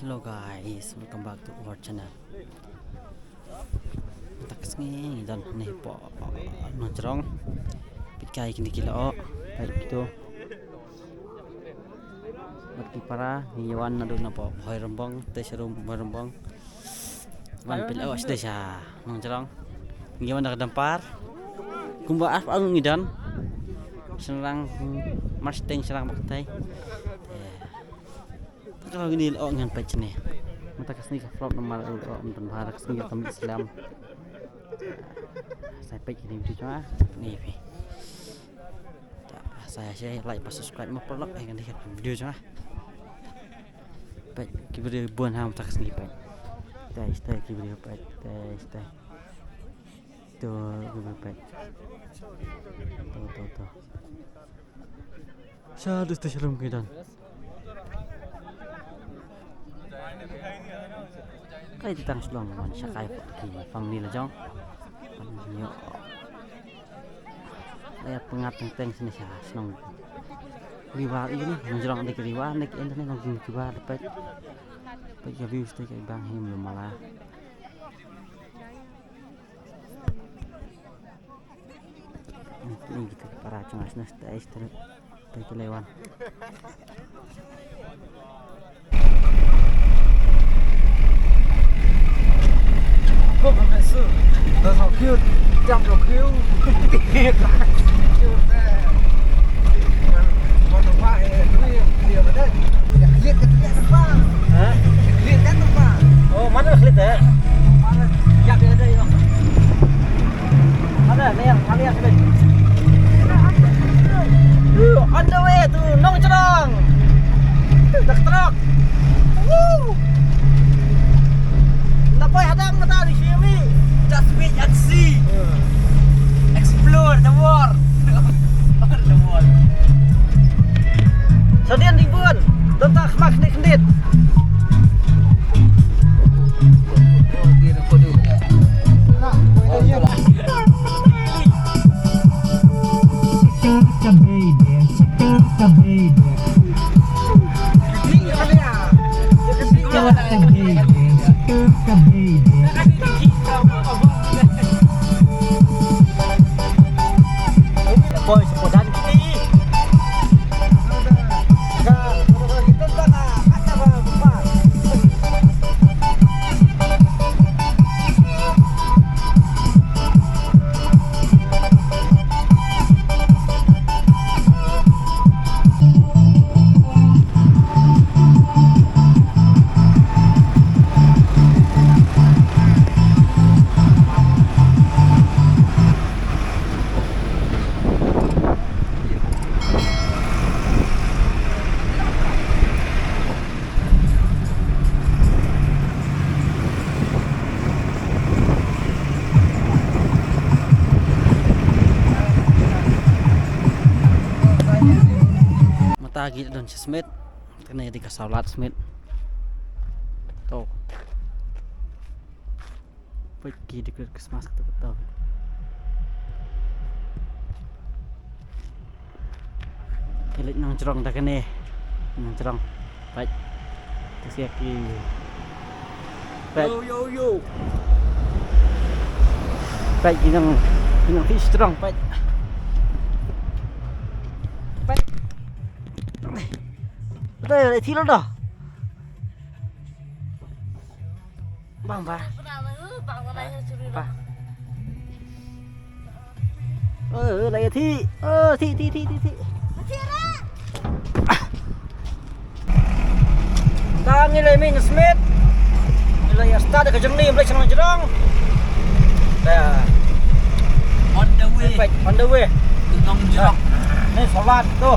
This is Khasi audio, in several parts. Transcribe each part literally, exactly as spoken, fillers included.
Hello guys, welcome back to our channel. Mynta ka sngi ngi don hangne hapoh Nongchrong. Peit kai kine ki lyoh, peit kito. Bad ki para ngi ïa wan naduh na Bhoirymbong, te sharum Bhoirymbong. Wan peit lyoh sha Nongchrong. Ngi wan da ka dampar. Kumba ar ngi don. Shynrang, hmm, Mustang shynrang bad katai. Te ka ngi lyoh ngan peit shane. Mynta ka sngi ka flop namar u lyoh mynta ka sngi ka mih slem. Sa peit kine video jong nga. Ni phi. Sa share, like bad subscribe mo paralok, eh, ngan ïa video jong nga. Peit ki video bun ha mynta ka sngi peit. Te te ki video peit. Te te. To ki video peit. To to to. Sha dus te sharum ki don. Kai ti tang shlong man sha kai ki family la jong. Ngi ïoh. Ïa pyngngad teng teng shane sha shnong. Riwa ïa ni Nongchrong dei ki riwa, dei ki internet Nongchrong riwa dei peit. Peit ka view sha te ka bang him mala. Ini kita para cengas nas tai terus. Peit ki la wan. Those are cute. Jump so cute. Hah? Oh, mana lah klit eh? Mana? Ni yang kali yang klit. Uh, on the way to Nongchrong. Dak trok. Woo! Napoi hadang mata di sini. Just wait and see. Explore the world. Explore the world. Sadian di bun. Tentang khmak ni kendit. Baby. Mynta ki don sha Smit. Kane dei ka sawlad Smit. To. Peit ki decorate Christmas kato kato. Ki leit Nongchrong da kane. Nongchrong. Peit. Te sia ki. Peit. Yo, yo, yo. Peit ki nong, ki nong Nongchrong peit. Peit. Peit, peit, peit. Bang ba. Ba. Ơ, la ïa thi. Ơ, thi, thi, thi, thi, thi. Ta ngi la mih na Smit. Ngi la ïa start ka jong ngi, Blei shnong jrong. Ta. On the way. Perfect, on the way. To Nongjrong. Ni solat tu.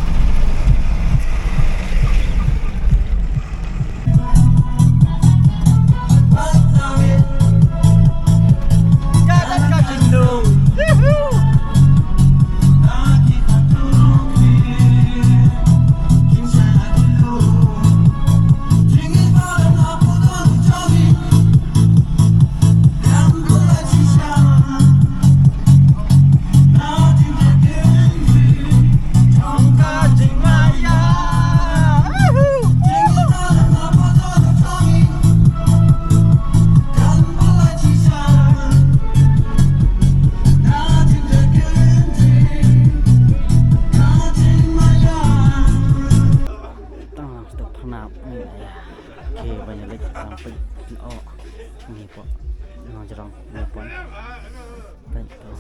Pynap ni, eh, ki ban ïa leit tang peit pynlong. Ni pok. Nong jrong ni pok. Peit tu.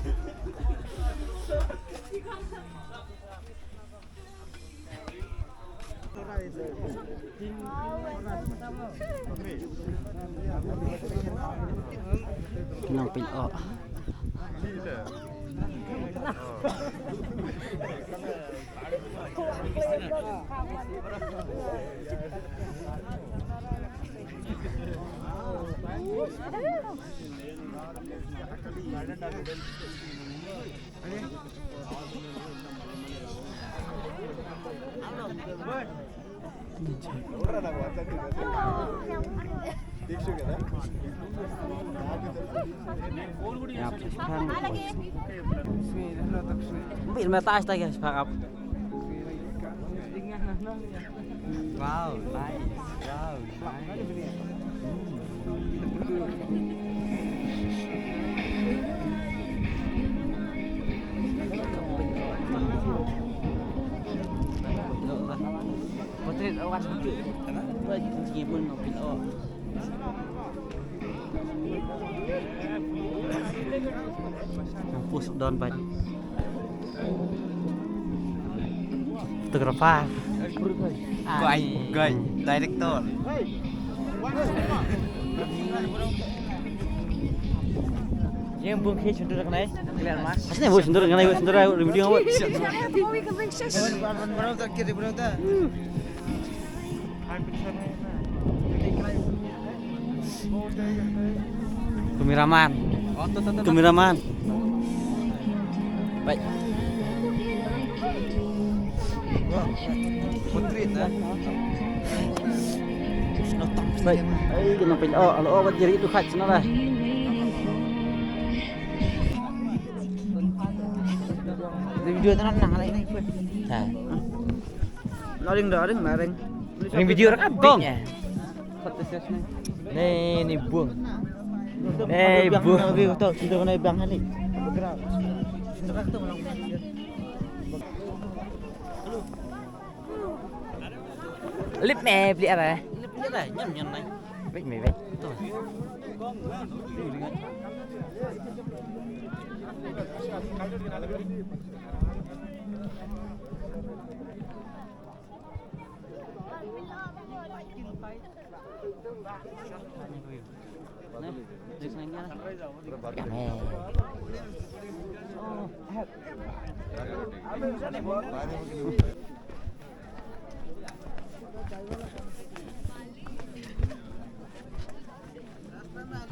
Ki nong pynlong. Bil mata asta ke sepak ap. Wow, nice. Wow, nice. Potret awan. Buat jimun no pil o. Nang pus don ban. Photographer. Gai, gai, director. Yang bung ke sundur kenai, clear mas. Asne bung sundur kenai, bung sundur video awak. Bro, bro, bro, tak kira, bro, tak. Kameraman. Kameraman. Baik. Potret, eh? Baik. Ai, kena pin. Oh, alo, oh, jadi tu kat sana lah. Video tu nak nang lain ni. Ha. Loading dah, loading, loading. Ini video rekam, Kong. Ni, ni bung. Ni bung. Ni bung. Lip me beli apa? Lip me apa? Nyam nyam nai. Baik me baik. Tu.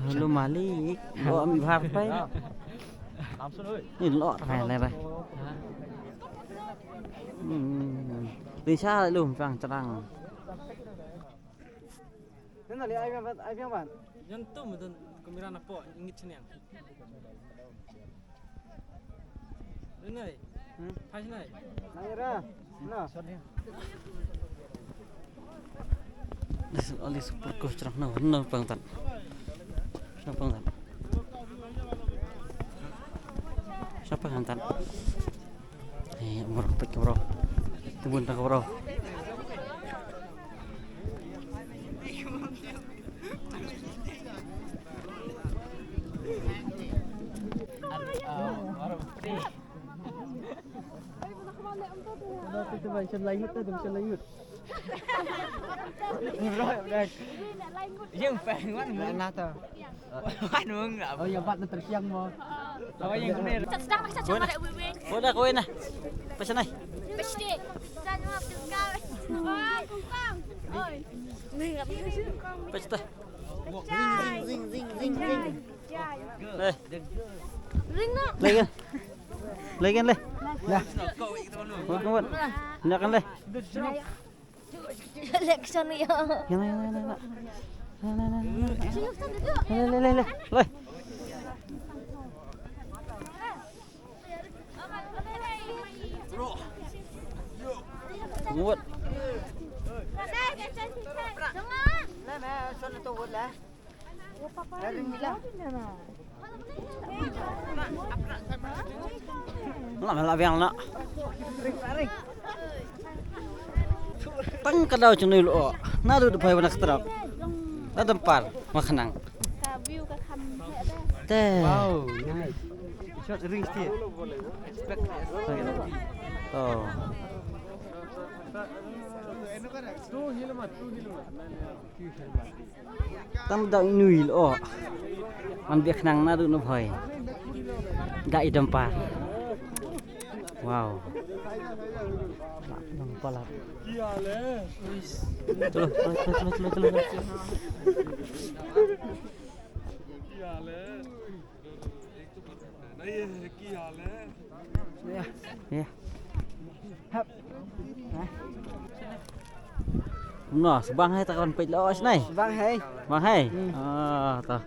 Hello Malik. Lo ami bhar pai. Ni lo rai le rai. Hmm. Ni sa lu pang terang. Nana li ai biang ban, ai biang ban. Yan tu mudun kamera na po ingit siniang. Nai. Hmm? Phai nai. Nai ra. Na. This is only super cool, cerang na, na pang tan. Na pang tan. Siapa yang tan? Eh, bro, pek bro. Tunggu tak bro. Yang peng wan mun lah tu. Wan mun lah. Oh ya, bat na tersiang mo. Oh yang ni. Sedang nak cakap balik wei wei. Boleh kau ni. Pasal ni. Pasti. Jangan lupa tukar. Wah, tukar. Oi. Ni enggak boleh. Pasti. Zing zing zing zing zing. Eh. Ring no. Lagi. Lagi le. Lah. Buat buat. Nak kan le. Lek sana ya. Yana yana yana. Yana yana yana. Sini kita duduk. Le le le le. Le. Ngut. Lah, lah, biang lah. Tang ka daw jong ngi lo. Na du du phai wan na ka trap. Na dam par ma khnang. Ka view ka kham heh de. Te. Wow, nice. Shot ring still. To. Tang da nui lo. Man bia khnang na du no phai. Ga i dam par. Wow. Nang palat. Chalo, chalo, chalo, chalo, chalo. Ya. Ya. Hap. Kumno, sbang hai ta kan peit lo snai. Sbang hai. Sbang hai. Hmm. Ah, ta.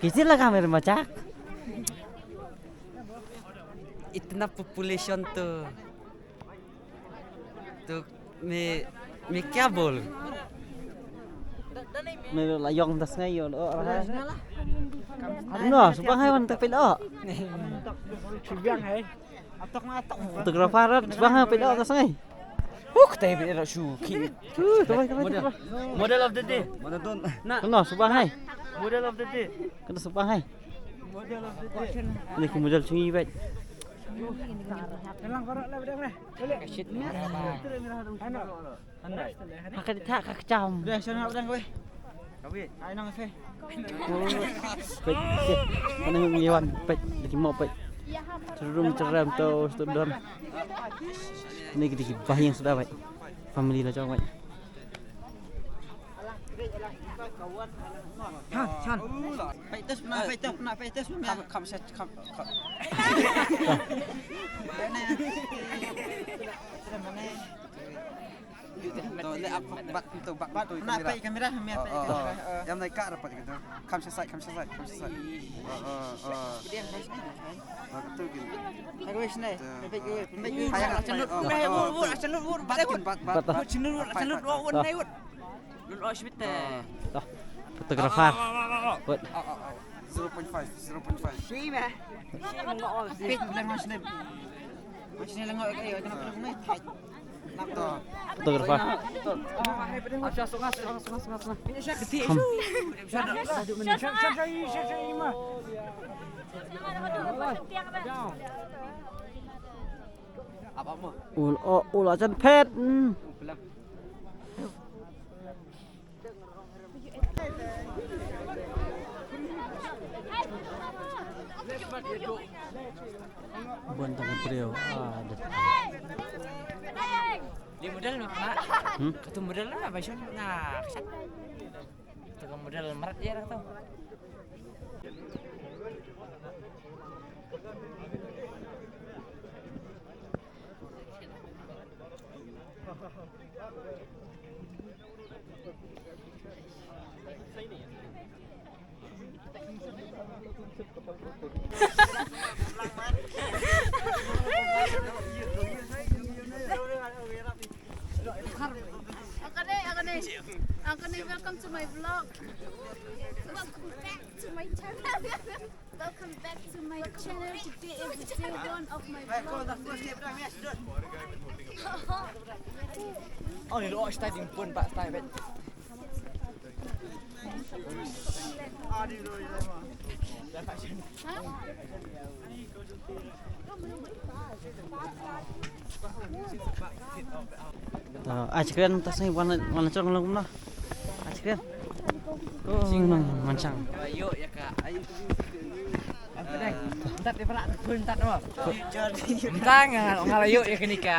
Kisit la kamera machak. Itna population to. To me, me kya bol? Me la yong das ngai yo. No, sbang hai wan ta peit lo. Sbang hai. Photographer, sbang hai peit lo das ngai. Huk tai bi ro shu ki. Model. Model of the day. Model tu. Na. No, sbang hai. Model of the day. Kena sbang hai. Model of the day. Ni ki model sungi bai. Haka di tak ka kecam. Dah sana orang kau. Ai nang se. Peit, peit. Kana ngi wan peit, diki mo peit. Cerum ceram to student. Ni diki bahyang sudah peit. Family la jong peit. Chan, chan. Peit tes pernah, peit tes pernah, peit tes pernah. Kam, kam set, kam, kam. To le ap bat to bat to kamera. Peit kamera, kamera, peit kamera. Yam nai ka rapat gitu. Kam sesai, kam sesai, kam sesai. Oh, oh, oh. Nah, betul gini. Harus nih. Peit gue, peit gue. Hai, hai, oh, oh, oh. Bat, bat, bat. Bat. Photographer. Wait. Oh, oh, oh. Zero point five, zero point five. Peit bilang mas nih. Mas nih lengok kayo, tengok tengok nih. Photographer. Ul o, ul o jan phet. Hmm. Bun tang briew. Ah, dah. Di model noh, Pak. Hmm? Katu model lah, Pak Syam. Nah, kesan. Katu model merat je lah tu. Angkane, Angkane. Angkane, welcome to my vlog. Welcome back to my channel. Welcome back to my channel. Today is the day one of my vlog. Oh, ni lo stay din pun pak stay bet. To, ah, chikren tas ni wan wan chong long na. Ah, chikren. Oh, nang mansang. Ayo ya kak. Ntat dia pula, ntat dia. Ntat ngal ngal ayo ya kini ka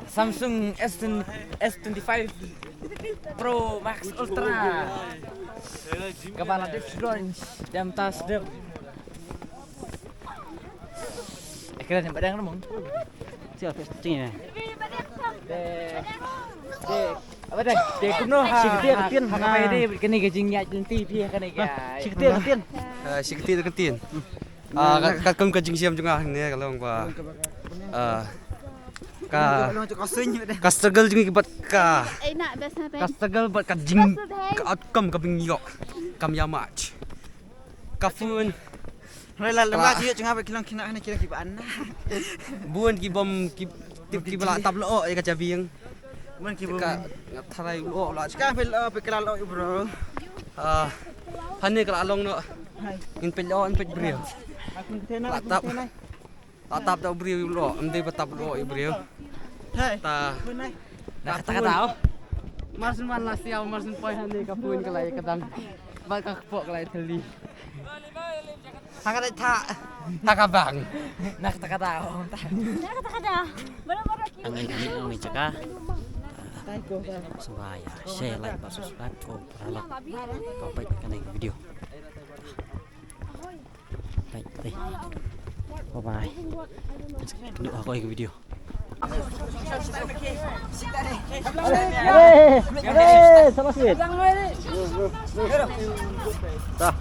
Samsung S twenty, S twenty-five Pro Max Ultra. Kepala dia drone jam tas dia. Ekran yang padang rumong. Siap, testing ya. Dek. Dek. Apa dek? Dek kumno ha. Sikti ha, tin. Ha, ha, ha. Dek kini ka jingïaid lynti phi ha kane ka. Sikti ha, tin. Ah, sikti ha, tin. Ah, ka, ka kum ka jingshem jong nga ne ka long ba. Ah, ka, ka struggle jong ngi bad ka. Ka struggle bad ka jing, ka outcome ka ba ngi ïoh. Kam ïa match. Ka phone. Hooid la, lem la, jia jnga ba ki long kine, hane ki long ki ba an. Bun ki bym ki, Ki ba la tap lyoh ïa ka jabieng. Ka nga tharai lyoh la. Ka phi lyoh, phi ka la lyoh, bro. Ah, hangne ka la long noh. Ngin peit lyoh, ngin peit briew. La tap. La tap da u briew lyoh, ym dei ba tap lyoh ïa u briew. Ta. Na kata ka daw. Mar syn wan la siaw, mar syn poi hangne ka pun ka la ïa ka dang. Ba ka kpoh ka la ïa thylli. Ha ka dei tha. Ha ka bang. Na kata ka daw. Na kata ka daw. Baru baru ki. Ang ini ang ini caka. Sumba ïa share, like, bad subscribe ko paralok. Ko peit kane ka video. Bye bye. Bye bye. Kynduh ha ko ïa ka video. Eh, eh, salah sweet. Dah.